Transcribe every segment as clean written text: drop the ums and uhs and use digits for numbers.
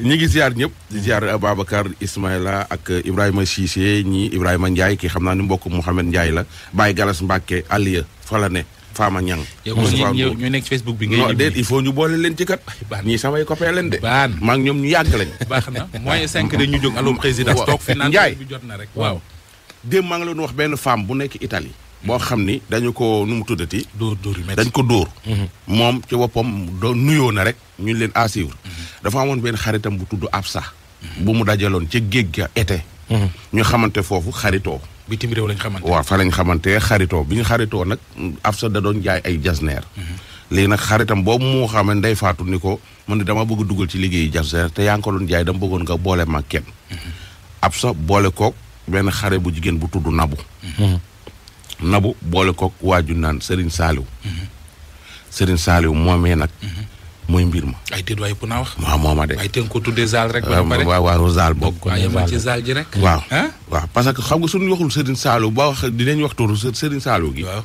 ñi ngi ziar ñëpp di ziar Babacar Ismaïla ak Ibrahima Cissé ñi Ibrahima Ndiaye ki xam naa ni mbokk Mouhamed Ndiaye la Baye Galas Mbacke Aliya fa la ne Fama Niang. yow ñu nekk Facebook bi ngay. non déet il faut ñu boole leen ci kat. ñii samay copain leen de. maa ngi ñoom ñu yàgg lañ. baax na moins 5 de ñu jóg allo président. toog fi naan bi jot na rek waaw. démb maa ngi leen wax benn femme bu nekk Italie. boo xam ni dañu ko nu mu tuddati. dóor yu métti dañ ko dóor. moom ci boppam nuyoo na rek ñu leen à suivre. dafa amoon benn xaritam bu tudd Absa. bu mu dajaloon ca géej ga été. ñu xamante foofu xaritoo. bitim réew lañ xamante. waaw fa lañ xamante xaritoo bi ñu xaritoo nag Absa da doon jaay ay jasneer. léegi nag xaritam boobu moo xam ne Ndey Faatu ni ko man dama bëgg dugal ci liggéeyu jasneer te yaa ngi ko doon jaay dama bëggoon nga boole ma kenn. Absa boole koog benn xare bu jigéen bu tudd Nabu boole koog waaju naan Serigne Saliou. Serigne Saliou moomee nag. mooy mbir ma. ay déet waaye pour naa wax. waaw mooma de. ay teen ko tuddee Zal rek. waaw Zal bokk. waaw yemal ci Zal ji rek. waaw waaw parce que xam nga suñu waxul Serigne Saliou ba wax dinañ wax turu Serigne Saliou gi. waaw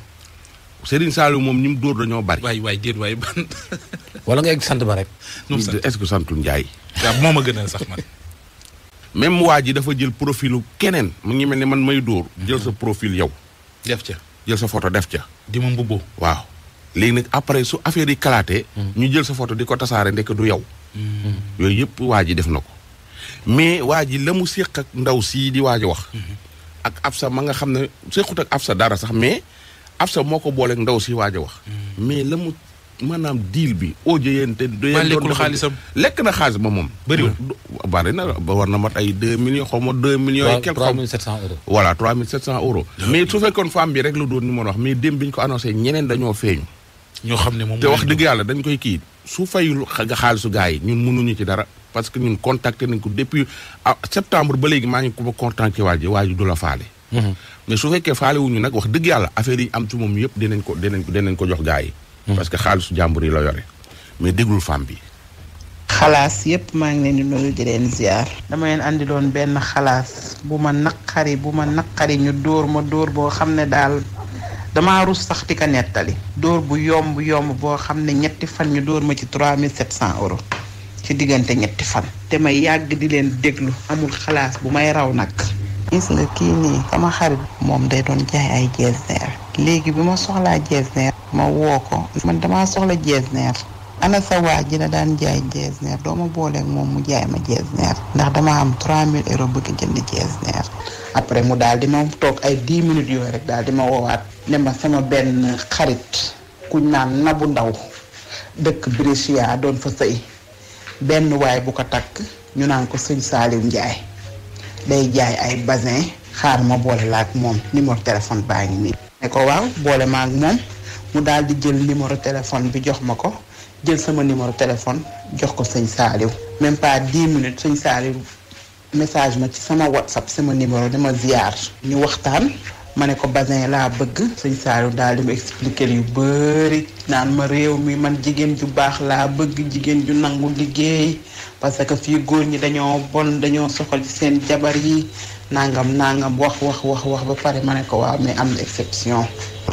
Serigne Saliou moom ñi mu dóor dañoo bari. waay déet waaye ban. wala nga egg sant ba rek. est-ce que santul Ndiaye. waaw moo ma gënal sax man. même waa ji dafa jël profilu keneen mu ngi mel ni man may dóor. jël sa profil yow. def ca jël sa photo def ca. di ma mbubboo. waaw léegi nag après su affaire yi kalaatee. ñu jël sa photo di ko tasaare ndekk du yow. yooyu yëpp waa ji def na ko. mais waa ji la mu séq ak ndaw sii di waaj a wax. ak Absa ma nga xam ne séqut ak Absa dara sax mais Absa moo ko booleeg ndaw si waaj a wax. mais la mu maanaam deal bi audio yéen te. lekkul xaalisam lekk na xaalis ba moom. bëriwul bari na ba war na mat ay 2 millions xaw ma 2 millions. et quelque 3700 euros. voilà 3700 euros. mais su fekkoon femme bi rek la doon ni ma wax mais démb bi ñu ko annoncé ñeneen dañoo feeñ. ñoo xam ne moom te wax dëgg yàlla dañ koy kii su fayul xaalisu gars yi ñun mënuñu ci dara parce que ñun contacté nañ ko depuis septembre ba léegi maa ngi ko ba contacté waa ji du la faale. mais su fekkee faale wuñu nag wax dëgg yàlla affaire yi am ci moom yëpp dinañ ko jox gars yi. parce que xaalisu jàmbur yi la yore mais déglul femme bi. xalaas yëpp maa ngi leen di nuyu di leen ziar. dama leen andi doon benn xalaas bu ma naqari ñu dóor ma dóor boo xam ne daal. damaa rus sax di ko nettali. dóor bu yomb boo xam ne ñetti fan ñu dóor ma ci 3700 euros ci diggante ñetti fan. te may yàgg di leen déglu amul xalaas bu may raw nag. gis nga kii nii sama xarit moom day doon jaay ay jesner. léegi bi ma soxlaa jesner ma woo ko man damaa soxla jesner. ana sa waa ji la daan jaay jesner doo ma booleeg moom mu jaay ma jesner ndax dama am 3000 euros bëgg jënd jesner. après mu daal di ma toog ay 10 minutes yooyu rek daal di ma woowaat ne ma sama benn xarit kuñ naan Nabu Ndaw dëkk Brescia doon fa sëy benn waay bu ko takk ñu naan ko sëñ Saliou Ndiaye day jaay ay basin xaar ma boole la ak moom numéro téléphone baa ngi nii. ne ko waaw boole ma ak moom mu daal di jël numéro téléphone bi jox ma ko jël sama numéro téléphone jox ko sëñ Saliou même pas 10 minutes sëñ Saliou message ma ci sama WhatsApp sama numéro dama ziar ñu waxtaan ma ne ko basin laa bëgg sëñ Saliou daal di ma expliquer yu bëri naan ma réew mi man jigéen ju baax laa bëgg jigéen ju nangu liggéey parce que fii góor ñi dañoo bon dañoo soxal ci seen jabar yi nangam wax ba pare ma ne ko waaw mais am na exception.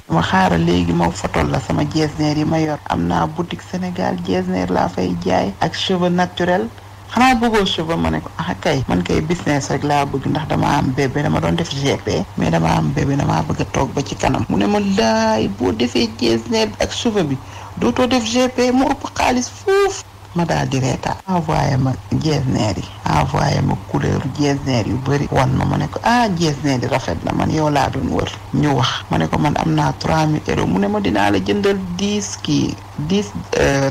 ma xaaral léegi ma fotol la sama jesner yi ma yor am naa boutique Sénégal jesner laa fay jaay ak cheveux naturel. xanaa bëggoo cheveux ma ne ko kay man kay business rek laa bëgg ndax dama am bébé dama doon def GP mais dama am bébé damaa bëgg a toog ba ci kanam mu ne ma laay boo defee jesner bi ak cheveux bi dootoo def GP moo ëpp xaalis fuuf ma daal di reetaan envoyé ma jesner yi envoyé ma couleur jesner yu bëri wan ma ne ko jesner yi rafet na man yow laa doon wër ñu wax ma ne ko man am naa 3000 euros mu ne ma dinaa la jëndal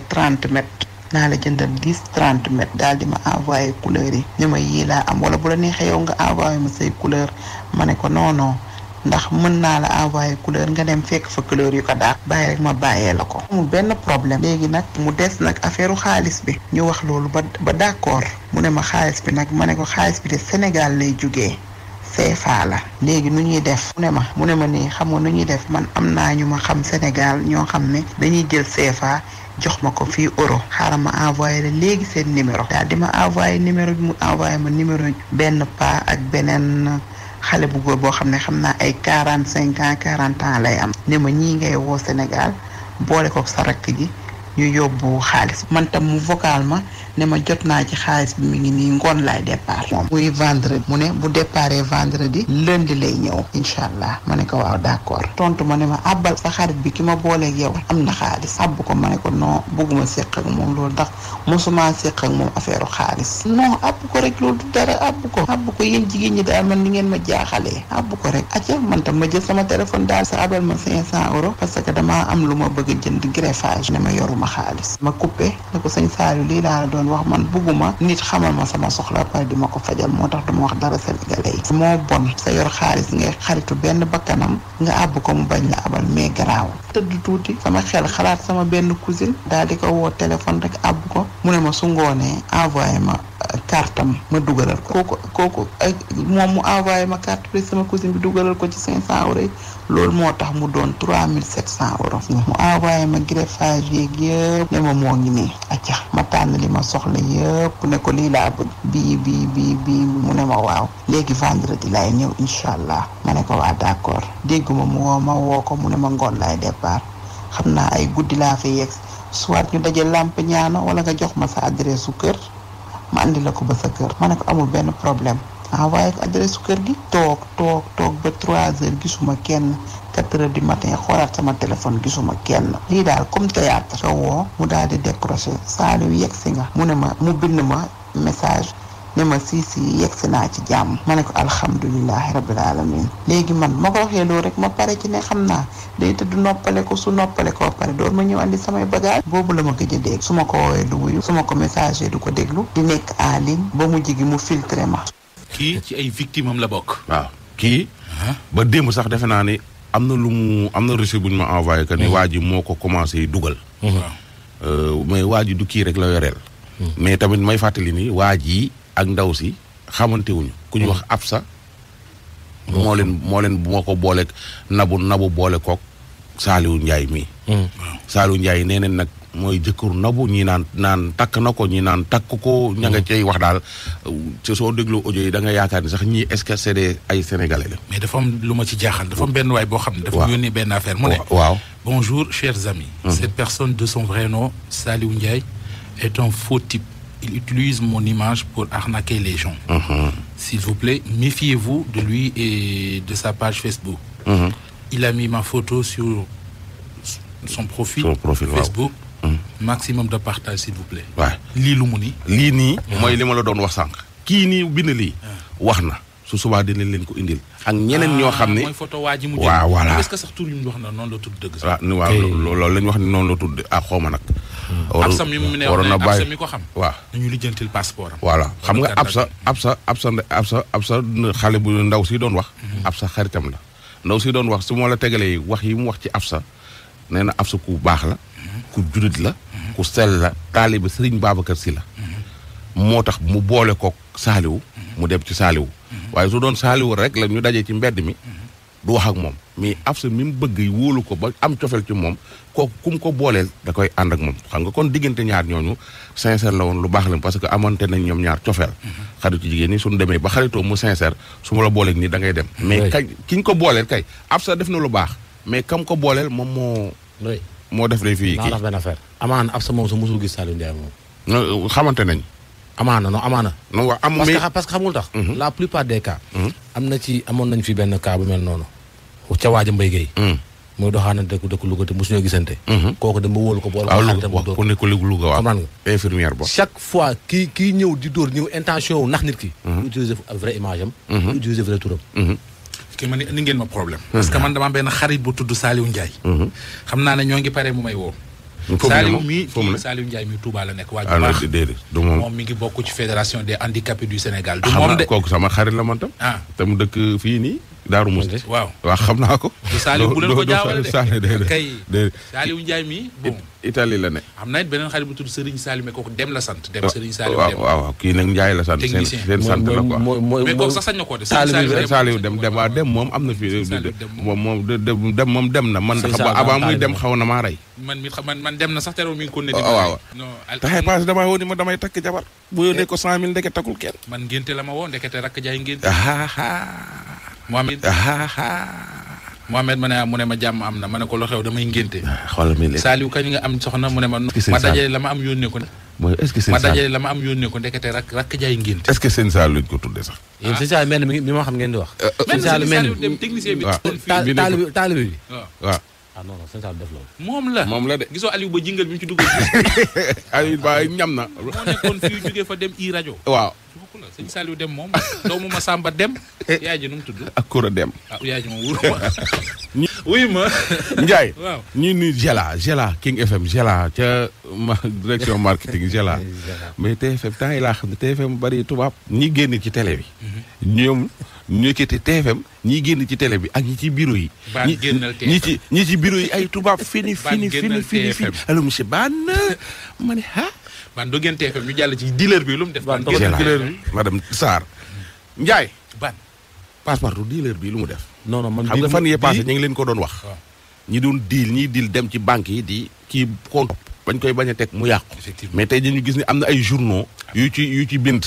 30 mètres naa la jëndal 30 mètres daal di ma envoyé couleur yi ni ma yii laa am wala bu la neexee yow nga envoyé ma say couleur ma ne ko non ndax mën naa la envoyé couleur nga dem fekk fa couleur yu ko daal bàyyi rek ma bàyyee la ko amul benn problème léegi nag mu des nag affaire xaalis bi ñu wax loolu ba d'accord mu ne ma xaalis bi nag ma ne ko xaalis bi de Sénégal lay jugee CFA la léegi nu ñuy def mu ne ma nii xam nga nu ñuy def man am naa ñu ma xam Sénégal ñoo xam ne dañuy jël CFA jox ma ko fii euro xaaral ma envoyé la léegi seen numéro daal di ma envoyé numéro bi mu envoyé ma numéro benn pa ak beneen xale bu góor boo xam ne xam naa ay 45 ans 40 ans lay am ne ma ñii ngay woo Sénégal boole ko sa rakk ji ñu yóbbu xaalis man tam mu vocal ma ne ma jot naa ci xaalis bi mi ngi nii ngoon laay départ moom muy vendredi mu ne bu départee vendredi lundi lay ñëw incha allah ma ne ko waaw d'accord tontu ma ne ma àbbal sa xarit bi ki ma booleeg yow am na xaalis àbb ko ma ne ko non bëgguma séq ak moom loolu ndax mosuma séq ak moom affaire xaalis non àbb ko rek loolu du dara àbb ko yéen jigéen ñi daal man ni ngeen ma jaaxalee àbb ko rek acca man tam ma jël sama téléphone daal sa abal ma 500 euros parce que damaa am lu ma bëgg a jënd greffage ne ma yoruma xaalis ma coupé ne ko sëñ Saliou lii laa la doon wax man bëgguma nit xamal ma sama soxla pare di ma ko fajal moo tax duma wax dara sénégalais yi moo bon sa yor xaalis ngay xaritu benn bakkanam nga àbb ko mu bañ la abal mais garaaw tëdd tuuti sama xel xalaat sama benn cousine daal di ko woo téléphone rek àbb ko mu ne ma su ngoonee envoyé ma kartam ma dugalal ko kooku moom mu envoyé ma carte bi sama cousine bi dugalal ko ci 500 euros yi loolu moo tax mu doon 3700 euros mu envoyé ma greffage yeeg yëpp ne ma moo ngi nii acca ma tànn li ma soxla yëpp ne ko lii laa bëgg bii mu ne ma waaw léegi vendredi laay ñëw incha allah ma ne ko waa d'accord dégguma ma woo ko mu ne ma ngoon laay départ xam naa ay guddi laa fi yegg soit ñu daje lamp ñaano wala nga jox ma sa adresse su kër ma andi la ko ba sa kër ma ne ko amul benn problème envoyé ko adresse su kër gi toog ba 3 heures gisuma kenn 4 heures du matin xoolaat sama téléphone gisuma kenn lii daal comme théâtre soo woo mu daal di décroché Saliou yegsi nga mu ne ma mu bind ma message ne ma si yegsi naa ci jàmm ma ne ko alhamdulilahi rabbil alamin léegi man ma ko waxee loolu rek ma pare ci ne xam naa day tëdd noppale ko su noppale ko pare door ma ñëw andi samay bagage boobu la ma gëj a dégg su ma ko woowee du wuyu su ma ko messager du ko déglu di nekk en ligne ba mu jigi mu filtré ma kii ci ay victime am la bokk waaw kii ba démb sax defe naa ni am na reçu bu ñu ma envoyé que ni waa ji moo ko commencé dugal mais waa ji du kii rek la yoreel mais tamit may fàttali ni waa ji ak ndaw si xamante wuñu ku ñu wax Absa moo leen moo ko booleeg nabu boole kook Saliou Ndiaye mii Saliou Ndiaye nee neen nag mooy jëkkëru nabu ñi naan takk na ko ñi naan takk ko ña nga cay wax daal ci soo dégloo audio yi da nga yaakaar ni sax ñii est-ce que c'est ay sénégalais la mais dafa am lu ma ci jaaxal dafa am benn waay boo xam ne dafa yónnee benn affaire mu ne waaw bonjour chers amis cette personne de son vrai nom Saliou Ndiaye est un faux type. Il utilise mon image pour arnaquer les gens. S'il vous plaît, méfiez-vous de lui et de sa page Facebook. Il a mis ma photo sur son profil Facebook. Maximum de partage, s'il vous plaît. Ouais. lii lu mu ni lii nii mooy li ma la doon wax sànq kii nii bind lii wax na su subaa dinañ leen ko indil ak ñeneen ñoo xam ne mooy photo waa ji mu jël waaw voilà est-ce que sax tur yi mu wax na noonu la tudd dëgg sax waaw loolu la ñu wax ni noonu la tudd xaw ma nag Absa mi mu ne waroon na bàyyi Absa mi ko xam waaw nañu lijjantil passeport am voilà xam nga Absa xale bu ndaw si doon wax Absa xaritam la ndaw si doon wax su ma la tegalee wax yi mu wax ci Absa nee na Absa ku baax la ku julit la ku sell la taalibe Sëriñ Babacar Si la moo tax mu boole kook Saliou mu dem ci Saliou waaye su doon Saliou rek la ñu dajee ci mbedd mi du wax ak moom mais Absa mi mu bëgg wóolu ko ba am cofeel ci moom kooku ku mu ko booleel da koy ànd ak moom xam nga kon diggante ñaar ñooñu sincère la woon lu baax la parce que amante nañ ñoom ñaar cofeel xaritu jigéen ñi suñu demee ba xaritoo mu sincère su ma la booleeg nii da ngay dem mais kañ ki ñu ko booleel kay Absa def na lu baax mais kam ko booleel moom moo def lay fii kii benn affaire amaana Absa moom su musul gis Saliou Ndiaye moom xamante nañ amaana non waaw am parce que xamul tax la plupart des cas amoon nañ fi benn cas bu mel noonu ca waaja Mbaye Gueye mooy doxaana dëkk Louga te mosuñoo gisante kooku dem ba wóolu ko boole ko xaritam mu dóor ku nekk Louga waaw comprendre nga infirmière ba chaque fois kii ñëw di dóor ñëw intention wu nax nit ki utiliser vrai image am utiliser vrai turam ki man ni ngeen ma problème parce que man dama benn xarit bu tudd Saliou Ndiaye xam naa ne ñoo ngi pare mu may woo Saliou Ndiaye mi Touba la nekk waa ju baax moom mi ngi bokk ci fédération des handicapés du Sénégal du moom de kooku sama xarit la man tam te mu dëkk fii nii Daaru Musti waaw xam naa ko Saliou bu leen ko jaawale de kay déedéet Saliou Ndiaye mi bon Italie la ne am na it beneen xarit bu tudd Serigne Saliou mais kooku dem la sant dem Serigne Saliou dem waaw kii nag Ndiaye la sant seen sant la quoi mais kooku sax sañ na koo de Saliou dem waaw dem moom am na fi moom dem na man avant muy dem xaw na maa rey man dem na sax teroo mi ngi ko ne waaw taxee paase damay woo ni ma damay takk jabar bu yónnee ko 100 000 ndeke takkul kenn man ngénte la ma woo ndekete rakk jaay ngénte Mohamed Mohamed mu ne ma jàmm am na ma ne ko lu xew damay ngénte. xoolal mi léegi Saliou kañ nga am soxna mu ne ma. ma dajale la ma am yónnee ko. mooy est-ce que seen ma dajale la ma am yónnee ko ndekete rakk jaay ngénte. est-ce que seen saal lañ ko tuddee sax. yéen seen saal mel mi ma xam ngeen di wax. seen saal mel dem technicien bi. taalibe bi. waaw. ah non seen saal def loolu. moom la de. gisoo Aliou ba jingal bi ñu ci dugg. Aliou Ba ñam na. moo nekkoon fii jógee fa dem i rajo. waaw. sëñ Saliou dem moom doomu ma Samba dem. yaay ji nu mu tudd. ak Koura dem. yaay ji moom wóor ma. wuy ma. Ndiaye. waaw ñuy nuyu Gela King FM Gela ca direction marketing Gela. mais TFM temps yi laa xam ne TFM bari tubaab ñi génn ci télé bi. ñoom ñu yëkkati TFM ñi génn ci télé bi ak ñi ci bureau yi. Ban génnal TFM ñi ci bureau yi ay tubaab fini. allo monsieur Ban ma ne ah. Ban doo génn TFM ñu jàll ci dealer bi lu mu def. Ban Gela madame Sarr Ndiaye. Ban Passepartout dealer bi lu mu def. non man xam nga fan yee passé ñu ngi leen ko doon wax. ñi doon ñiy dem ci banque yi di kii compte bañ koy bañ a teg mu yàqu. mais tey dañu gis ni am na ay journaux yu ci bind.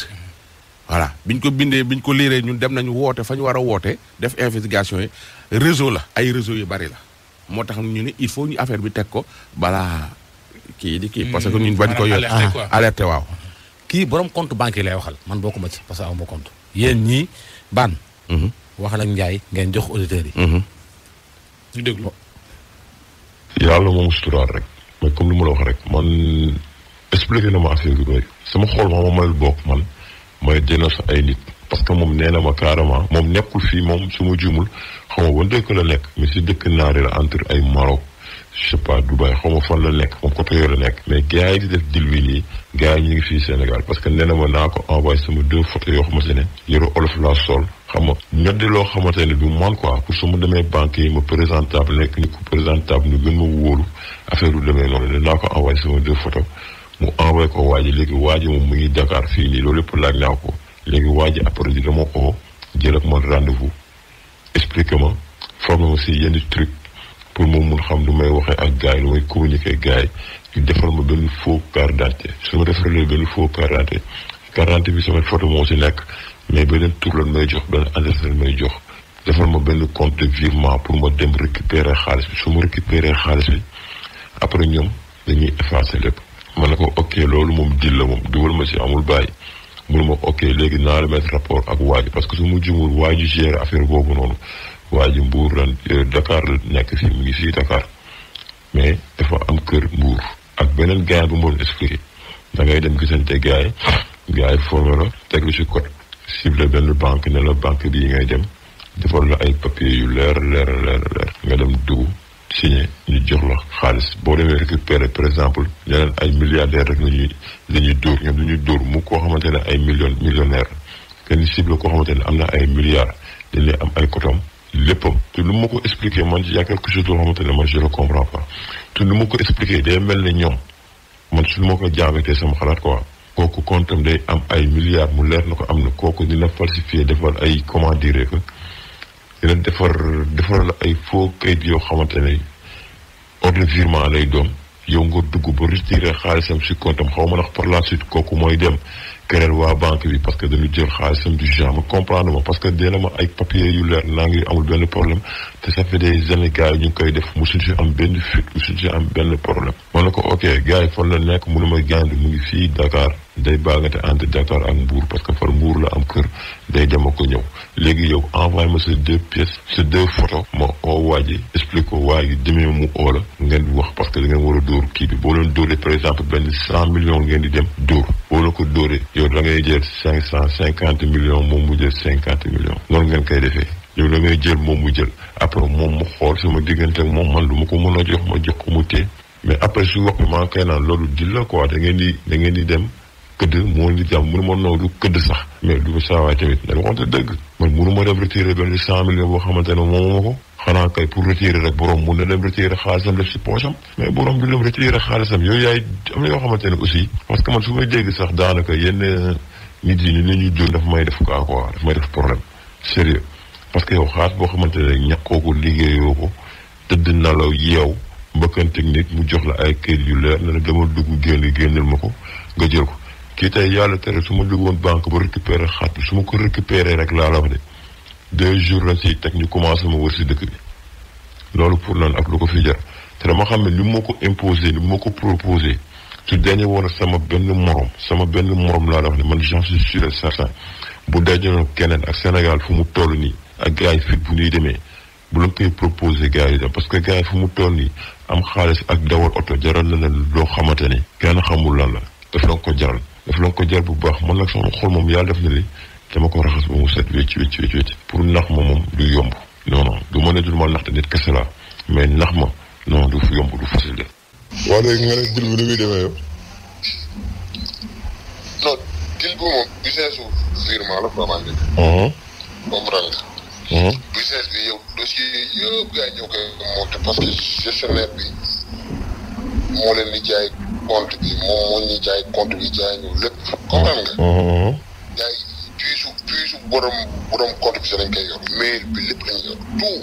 voilà biñ ko bindee biñ ko liiree ñun dem nañu woote fa ñu war a woote def investigation yi réseau la ay réseau yu bari la moo tax ñu ne il faut ñu affaire bi teg ko balaa kii parce que ñun bañ ko yor alerté waaw. kii borom compte banque yi lay waxal man bokkuma ci parce que aw ma compte. yéen ñii Ban. waxal ak Ndiaye ngeen jox auditeurs yi. ñu déglu. yàlla moom suturaal rek mais comme lu ma la wax rek man expliqué na ma affaire yu bëri sama xol ma mayul bokk man may jënd sa ay nit parce que moom nee na ma carrément moom nekkul fii moom su ma juumul xaw ma ban dëkk la nekk mais si dëkk naari la entre ay Maroc je sais pas Dubaï xaw ma fan la nekk moom côté yooyu la nekk mais gars yi di def dil wi nii gars yi ñu ngi fii Sénégal parce que nee na ma naa ko envoyé sama 2 photos yoo xamante ne yore olof laa sol xam nga ñoddi loo xamante ne du man quoi pour su ma demee banque yi ma présentable nekk ni ku présentable ñu gën ma wóolu affaire du demee noonu naa ko envoyé sama 2 photos mu envoyé ko waa ji léegi waa ji moom mu ngi Dakar fii nii loolu lépp laaj naa ko léegi waa ji après dama ko jël ak man rendez-vous expliqué ma formé ma si yenn truc pour moom mun xam lu may waxee ak gars yi lu may communiquer gars yi ñu defal ma benn faux carte d'identité su ma defalee benn faux carte d'identité bi samay photo moo si nekk mais beneen tur lan may jox benn adresse lan may jox defal ma benn compte de virement pour ma dem récupérer xaalis bi su ma récupérer xaalis bi après ñoom dañuy effacer lépp ma ne ko ok loolu moom dil la moom dugal ma si amul bàyyi mënu ma ok léegi naa la mettre rapport ak waa ji parce que su ma jumul waa ji gérer affaire boobu noonu waa ji Mbour lan Dakar la nekk fii mu ngi fii Dakar mais dafa am kër Mbour ak beneen gars bu ma doon expliqué da ngay dem gisante gars yi formé la teg lu si code cible benn banque ne la banque bii ngay dem defal la ay papiers yu leer nga dem dugg signé ñu jox la xaalis boo demee récupérer par exemple ñeneen ay milliardaires rek lañuy dóor ñoom dañuy dóor mu koo xamante ne ay millionnaire kenn cible koo xamante ne am na ay milliards dañuy am ay cotom léppam te lu ma ko expliqué man y a quelque chose loo xamante ne man je le comprends pas te lu ma ko expliqué day mel ne ñoom man su ma ko jàngatee sama xalaat quoi kooku comptam day am ay milliards mu leer na ko am na kooku dina falsifier defal ay comment dire que dina defar la ay faux kayit yoo xamante ne ordre de virement lay doon yow nga dugg ba retirer xaalisam si comptam xaw ma ndax par la suite kooku mooy dem keneen waa banque bi parce que dañu jël xaalisam du genre ma comprendre ma parce que dina ma ay papiers yu leer naa ngi amul benn problème te ça fait des années gars yi ñu ngi koy def mosuñ si am benn fuite mosuñ si am benn problème. ma ne ko ok gars yi fan la nekk mënu ma gàndu mu ngi fii Dakar day baagante entre Dakar ak Mbour parce que far Mbour la am kër day dem ak ko ñëw léegi yow envoyé ma ces 2 pièces ces 2 photos ma oo waa ji explique ko waa ji demee mu oo la ngeen di wax parce que da ngeen war a dóor kii bi boo leen dóoree par exemple benn 100 millions ngeen di dem dóor boo la ko dóoree yow da ngay jël 550 millions moom mu jël 50 millions noonu ngeen koy defee yow da ngay jël moom mu jël après moom mu xool sama diggante ak moom man lu ma ko mën a jox ma jox ko mu téye mais après su wax bi maa koy naan loolu di la quoi da ngeen di dem këdd moo di jàmm mënu ma noo du këdd sax mais du saawaay tamit da waxante dëgg man mënu ma dem retirer benn 100 millions boo xamante ne moom ma ko xanaa kay pour retirer rek borom mun na dem retirer xaalisam def si poosam mais borom bi dem retirer xaalisam yooyu yaay am na yoo xamante ne aussi parce que man su may dégg sax daanaka yenn nit yi ni la ñuy dóor daf may def quoi daf may def problème sérieux parce que yow xaalis boo xamante ne ñàkkoo ko liggéeyoo ko tëdd nalaw yeew mbëkkanteeg nit mu jox la ay kayit yu leer ne la dama dugg génneel ma ko nga jël ko kii tey yàlla tere su ma duggoon banque ba récupérer xaalis bi su ma ko récupérer rek laa la wax de 2 jours la si teg ñu commencé ma wër si dëkk bi loolu pour lan ak lu ko fi jar te dama xam ne li moo ko imposé li moo ko proposé su dañee woon sama benn morom laa la wax ne man j'en suis sûr et certain bu dajaloon keneen ak Sénégal fu mu toll nii ak gars yi fit bu ñuy demee bu la koy proposé gars yi dem parce que gars yi fu mu toll nii am xaalis ak dawal oto jaral na leen loo xamante ni kenn xamul lan la daf la ko jaral bu baax man nag sama xol moom yàlla def na li dama ko raxas ba mu set wecc pour nax ma moom du yomb non du ma ne du ma naxte nit kese la mais nax ma non du yomb du facile de. waaw léegi nga ne dil bi ni muy demee yow. non dil bi moom business su virement la quoi man. comprendre nga. business bi yow dossier yëpp gars yi ñoo koy monté parce que gestionnaire bi moo leen di jaay compte bi moom moo ñuy jaay compte bi jaay ñu lépp comprendre nga. gars yi puisu borom compte bi sax dañ koy yor mail bi lépp lañ yor tout.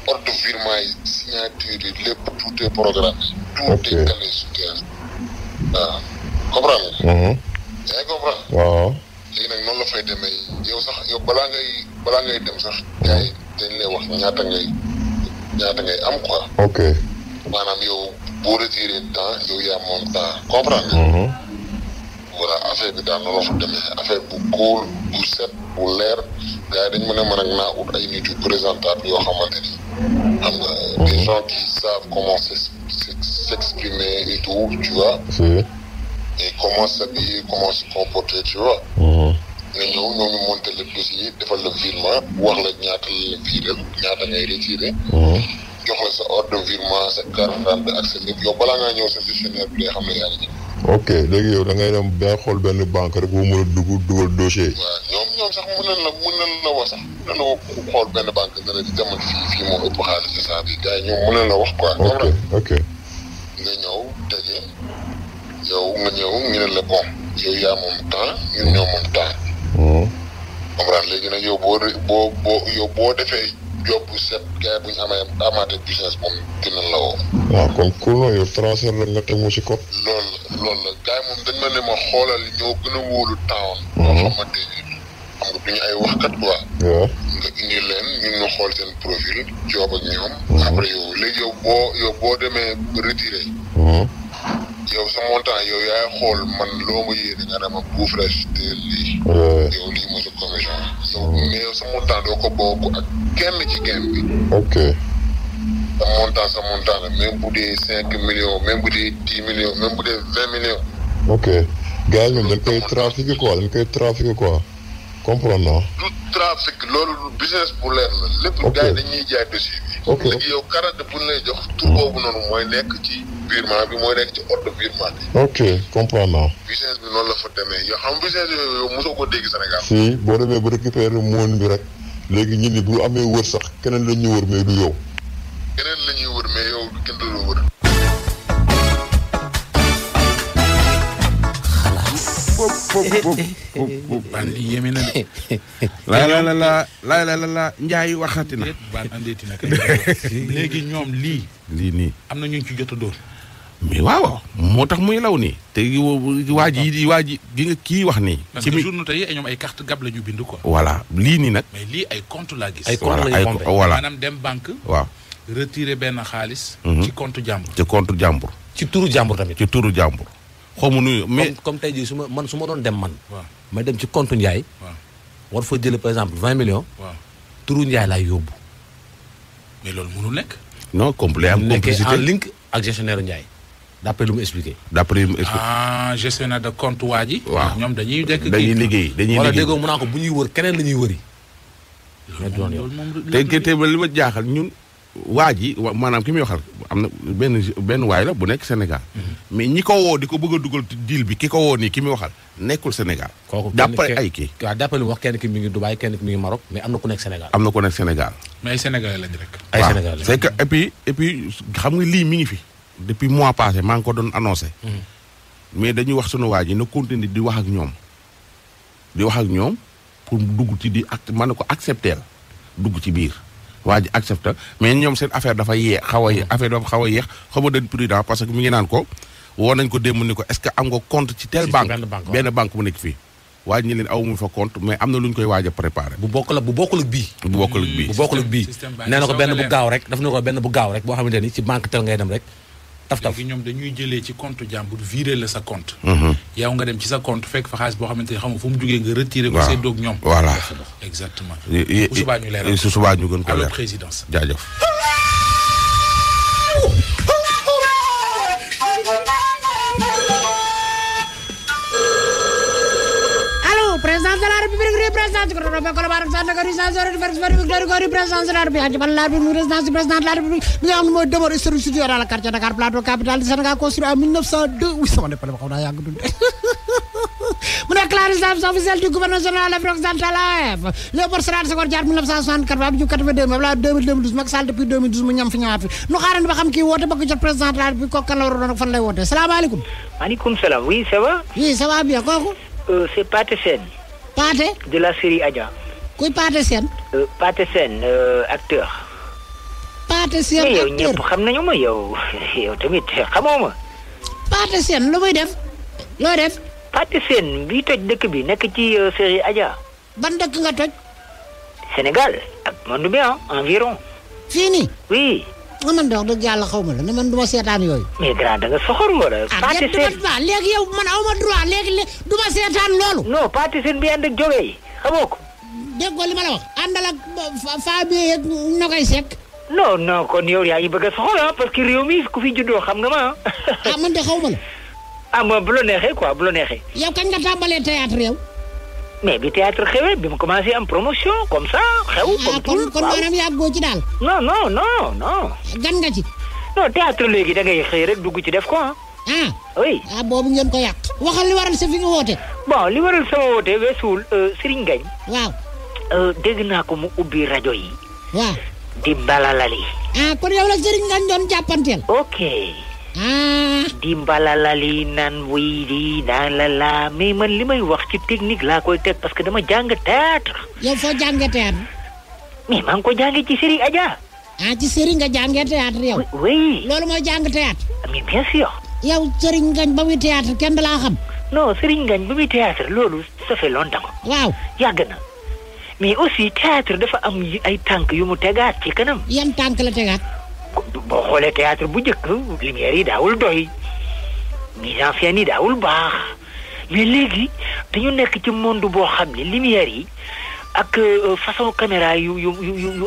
ordre de virement yi signature yi lépp tout est programmé. tout est calé sur terre. waaw comprendre nga. yaa ngi comprendre. waaw. léegi nag noonu la fay demee yow sax yow balaa ngay dem sax gars yi dañ lay wax ñaata ngay am quoi. ok. maanaam yow boo retiré temps yow yaa moom temps comprendre nga. voilà affaire bi daal noonu la fa demee affaire bu cool bu set bu leer gars yi dañ mën a mën ak naa ut ay nit yu présentable yoo xamante ni xam nga des gens qui savent comment s'exprimer et tout tu vois. et comment s'habiller comment se comporter tu vois. nga ñëw ñooñu monter le dossier defal le virement wax la ñaata la viré ñaata ngay retiré. jox la sa ordre de virement sa carte d'identité ak sa lépp yow balaa ngaa ñëw sa gestionnaire bi day xam ne yaa ngi ok léegi yow da ngay dem ba xool benn banque rek boo mën a dugal dossier. waaw ñoom sax mën nañ la wax sax mën nañ la xool benn banque ne la di demal fii moo ëpp xaalis ci saa bi gars yi ñoom mën nañ la wax quoi. ok nga ñëw daje yow nga ñëw ñu ne la bon yow yaa moom temps ñun ñoo moom temps. comprendre léegi nag yow boo defee job bu set gars yi bu ñu amaatee business moom dinañ la woo. waaw kon cool yow transfert la nga teg mu ci code. loolu la gars yi moom dañ ma ne ma xoolal ñoo gën a wóolu temps. loo xamante ni xam nga duñu ay waxkat quoi. waaw nga indi leen ñun ñu xool seen profil job ak ñoom. après yow léegi yow boo demee retiré. yow sa montant yow yaay xool man loo ma yéene nga dama buuf la te lii. yow lii mooy sa commission. mais yow sa montant doo ko bokk ak kenn ci game bi. ok. sa montant la même bu dee 5 millions même bu dee 10 millions même bu dee 20 millions. ok gars yi ñoom dañ koy trafiqué quoi comprendre naa. du trafic loolu business bu leer la. lépp gars yi dañuy jaay dossier bi. ok léegi yow carte bu ñu lay jox. tur boobu noonu mooy nekk ci virement bi mooy nekk ci ordre de virement bi. ok comprendre naa. business bi noonu la fa demee yoo xam business yooyu yow mosoo ko dégg Sénégal. si boo demee ba récupérer moon bi rek léegi ñun ni bu amee wër sax keneen la ñuy wër mais du yow. keneen la ñuy wër mais yow kenn du la wër. baan li yéeme na de. la Njaay waxati na. baan andeeti na kay. léegi ñoom lii nii. am na ñu ci jot a dóor. mais waaw moo tax muy law nii. te waa ji gi nga kii wax nii. parce que journaux tey ñoom ay carte gab la ñu bind quoi. voilà lii nii nag. mais lii ay compte laa gis. ay compte la ñu compté voilà maanaam dem banque. waaw retirer benn xaalis. ci compte jàmbur. ci compte jàmbur. ci turu jàmbur tamit. ci turu jàmbur. xaw ma nuyu mais comme tey jii su ma doon dem man. waaw may dem ci compte Ndiaye. waaw war fa jëlee par exemple 20 millions. waaw turu Ndiaye laay yóbbu. mais loolu mënul nekk. non complet am complicité nekkee en link ak gestionnaire Ndiaye. d'après lu mu expliqué. gestionnaire de compte waa ji. waaw ñoom dañuy liggéey. wala déggoo mu naa ko bu ñuy wër keneen la ñuy wëri. loolu moom te li ma jaaxal ñun waa ji maanaam ki muy waxal am na benn waay la bu nekk Sénégal. mais ñi ko woo di ko bëgg a dugal deal bi ki ko woo nii ki muy waxal nekkul Sénégal. kooku d'après ay kii. waaw d'après lu wax kenn ki mi ngi Dubaï kenn ki mi ngi Maroc mais am na ku nekk Sénégal. am na ku nekk Sénégal. mais ay Sénégalais lañ rek. ay Sénégalais c'est que et puis xam nga lii mi ngi fi. depuis mois passé maa ngi ko doon annoncé. mais dañuy wax sunu waa ji na continuer di wax ak ñoom. di wax ak ñoom pour dugg ci mën na ko accepter dugg ci biir. waa ji accepté mais ñoom seen affaire dafa yéex affaire dafa xaw a yéex xaw ma dañ prudent parce que mi ngi naan ko woo nañ ko démb ni ko est-ce que am nga compte ci telle banque benn banque mu nekk fii waaj ñi leen aw mu fa compte mais am na lu ñu koy waaj a préparé. bu bokkul ak bii. bu bokkul ak bii. nee na ko benn bu gaaw rek daf na ko benn bu gaaw rek boo xamante ni ci banque tel ngay dem rek. taf léegi ñoom dañuy jëlee ci compte jàmbur viré la sa compte. yow nga dem ci sa compte fekk fa xaalis boo xamante ni xam nga fu mu jugee nga retiré ko see doog ñoom. voilà exactement. su subaa ñu leeral su subaa ñu gën ko leer. présidence jaajëf. président de la République représentant président de la République président de la République bi nga xam ne mooy demeure historique situé dans le quartier Dakar Plateau capitale du Sénégal construit en 1902 oui sama neppale ma xam naa yàgg dund mu nekk la résidence officielle du gouverneur général de l'Afrique occidentale AOF Léopold Sédar Senghor Diatta 1964 Abdou Diouf 82 Abdoulaye 2012 Macky Sall depuis 2012 mu ñam fi ñëwaat fi nu xaarandi ba xam kii woote bëgg jot président de la République kooku kan la war a doon ak fan lay woote salaamaaleykum. maaleykum salaam oui ça va. oui ça va bien kooku. c'est Pathé Sène. Pathé. de la série Adja. kuy Pathé Sène. Pathé Sène acteur. Pathé Sène mais acteur yow ñëpp xam nañu ma yow tamit xamoo ma. Pathé Sène lu muy def. looy def. Pathé Sène bii toj dëkk bi nekk ci série Adja. ban dëkk nga toj. Sénégal ak monde bi environ. fii nii. oui. nga man de wax dëgg yàlla xaw ma la ne man du ma seetaan yooyu. mais grand da nga soxor wala. Pathé Sène léegi yow man aw ma droit léegi du ma seetaan loolu. non Pathé Sène bi ànd ak jóge yi xamoo ko. déggoo li ma la wax àndal ak Fabien yeeg Nogay Seck. non kon yow yaa ngi bëgg a soxor parce que réew mi ku fi juddoo xam nga ma man de xaw ma la. ma bu la neexee quoi bu la neexee. yow kañ nga tàmbalee théâtre yow. mais bi théâtre xewee bi mu commencé am promotion comme ça xew. comme tout kon maanaam yàggoo ci daal. non. gan nga ci. non théâtre léegi da ngay xëy rek dugg ci def ko oui. boobu ngeen ko yàq. waxal li waral sa fi nga woote. bon li waral sama woote weesuwul Serigne Ngagne. waaw. dégg naa ko mu ubbi rajo yi. waaw. di mbalalali. kon yow la Serigne Ngagne doon jàppanteel. ok. di mbalalali naan wuy di naan la mais man li may wax ci technique laa koy teg parce que dama jàng théâtre. yow foo jàngee théâtre. mais maa ngi ko jàngee ci série Adja. ci série nga jàngee théâtre yow. oui. loolu mooy jàng théâtre. mais bien sûr. yow Serigne Ngagne ba muy théâtre kenn da laa xam. non Serigne Ngagne ba muy théâtre loolu ça fait longtemps. waaw. yàgg na mais aussi théâtre dafa am ay tànk yu mu tegaat ci kanam. yan tànk la tegaat. boo xoolee théâtre bu njëkk lumière yi daawul doy mise en scène yi daawul baax mais léegi dañu nekk ci monde boo xam ne lumière yi ak façon caméra yu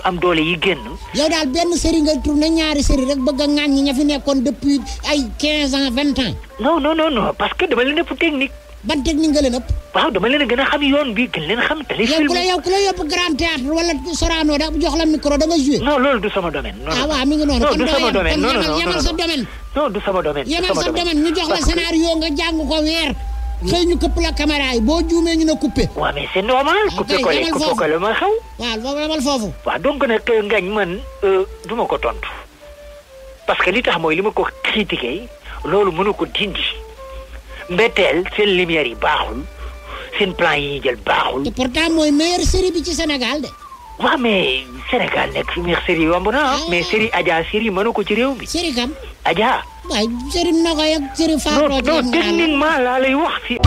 am doole yi génn. yow daal benn série nga tourné ñaari série rek bëgg a ŋàññi ña fi nekkoon depuis ay 15 ans 20 ans. non parce que dama leen ëpp technique. ban technique nga leen ëpp. waaw dama leen a gën a xam yoon bi gën leen xam. yow ku la yóbbu grand théâtre wala Sorano da jox la micro da nga joué. non loolu du sama domaine. waaw mi ngi noonu. non du sama domaine non yemal sa domaine. non du sama domaine. yemal sa domaine ñu jox la scénario nga jàng ko weer. xëy ñu këpp la caméra yi boo juumee ñu ne coupé. waaw mais c'est normal. coupé ko la ma xaw. waaw boobu yemal foofu. waaw donc nag Ngagne man du ma ko tontu parce que li tax mooy li ma ko critiqué loolu mënu ko dindi. mbetteel seen lumière yi baaxul seen plan yi ñuy jël baaxul. te pourtant mooy meilleure série bi ci Sénégal de. waaw mais Sénégal nekk fi meilleure série yomb na mais série Adja série mënu ko ci réew mi. série kam. Adja. waaye série Nogaye ak série Fatou. non techniquement laa lay wax fi.